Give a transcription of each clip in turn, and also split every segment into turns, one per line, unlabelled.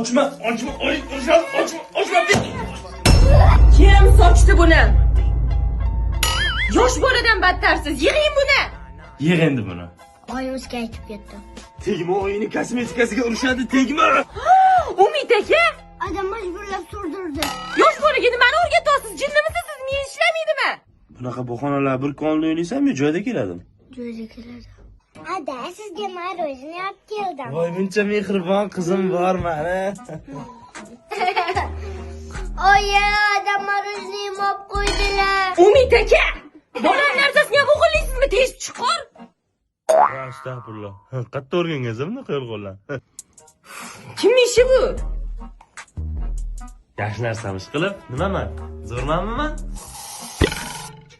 Ochma, ochma, oy, ochma, ochma, ochma.
Kim sochdi buni? Yosh boladan battarsiz. Yig'ing buni.
Yig' endi buni.
Oyim o'ziga aytib ketdi.
Tegma, oyini kosmetikasiga urishadi, tegma.
Umid aka,
Adam majburlab surdirdi.
Yosh bolaga nimani o'rgatyapsiz? Jinnimisiz siz? Miyangiz ishlamaydimi?
Bunaqa bahonalar bir kun oldin o'ylaysanmi, joyda keladimi?
Joyga keladi. Ada, sizga мороженое olib keldim.
Voy, buncha mehribon qizim bor mani.
Oyi, adam мороженое olib qo'ydilar.
Umid aka, bolani narsasini ham o'g'irlaysizmi? Tez chiqar.
Astag'firulloh. Qayerda o'rgangansan bunaqa yo'lg'onlarni?
Kimning ishi bu?
Yaxshi narsamiz qilib, nimaman? Zo'rmanmi man?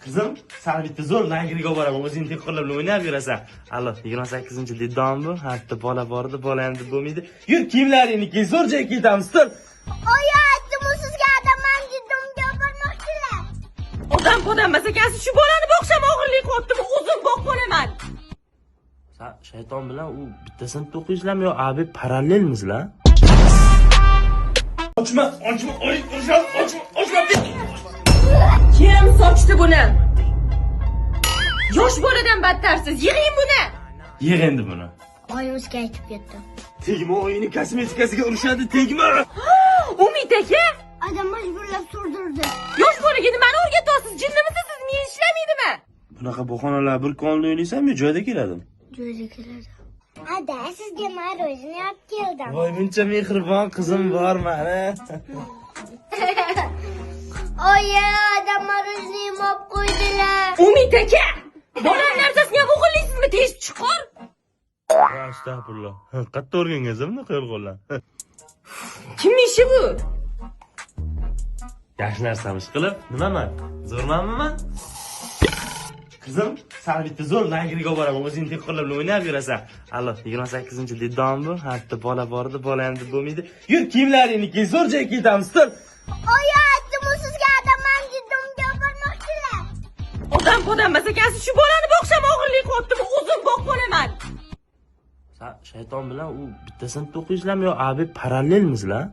Qizim, sani bitta zo'r lagerga olib boraman. O'zing tepqirlar bilan o'ynab yurasan. Allo, 28-детдом bu. Ha, bitta bola bor edi, bola endi bo'lmaydi. Yur, kiyimlaringni kiy, zo'r joyga ketamiz, tur.
Oyi, aytdim sizga, adam mani детдом ga olib.
Odam podam emas ekansiz. Shu bolani boqsam og'irlik qilyaptimi? O'zim boqib olaman.
San shayton bilan u bitta sinfda o'qiysizlarmi yo abi parallelmisizlar? Ochma, ochma, oy, ochma, ochma, ochma.
Kim sochdi buni? Yosh boladan battarsiz. Yig'ing buni.
Yig' endi buni.
Oyim o'ziga aytib ketdi.
Tegma, oyini kosmetikasiga urishadi, tegma.
Umid aka,
Adam majburlab surdirdi.
Yosh bolaga nimani o'rgatyapsiz? Jinnimisiz siz? Miyangiz ishlamaydimi?
Bunaqa bahonalar bir kun oldin o'ylaysanmi, joyda keladimi?
Joyga keladi. Ada, sizga мороженое olib keldim.
Voy, buncha mehribon qizim bor mani.
Oyi, adam мороженое olib qo'ydilar.
Umid aka, bolani narsasini ham o'g'irlaysizmi? Tez chiqar.
Astag'firulloh. Qayerda o'rgangansan bunaqa yo'lg'onlarni?
Kimning ishi bu?
Yaxshi narsamiz qilib, nimaman? Zo'rmanmi man? Qizim, sani bitta zo'r lagerga olib boraman. O'zing tepqirlar bilan o'ynab yurasan. Allo, 28-детдом bu. Ha, bitta bola bor edi, bola endi bo'lmaydi. Yur, kiyimlaringni kiy, zo'r joyga ketamiz, tur.
Oyi, aytdim sizga, adam mani детдом ga olib.
Odam podam emas ekansiz. Shu bolani boqsam og'irlik qilyaptimi? O'zim boqib olaman.
San shayton bilan u bitta sinfda o'qiysizlarmi yo abi parallelmisizlar?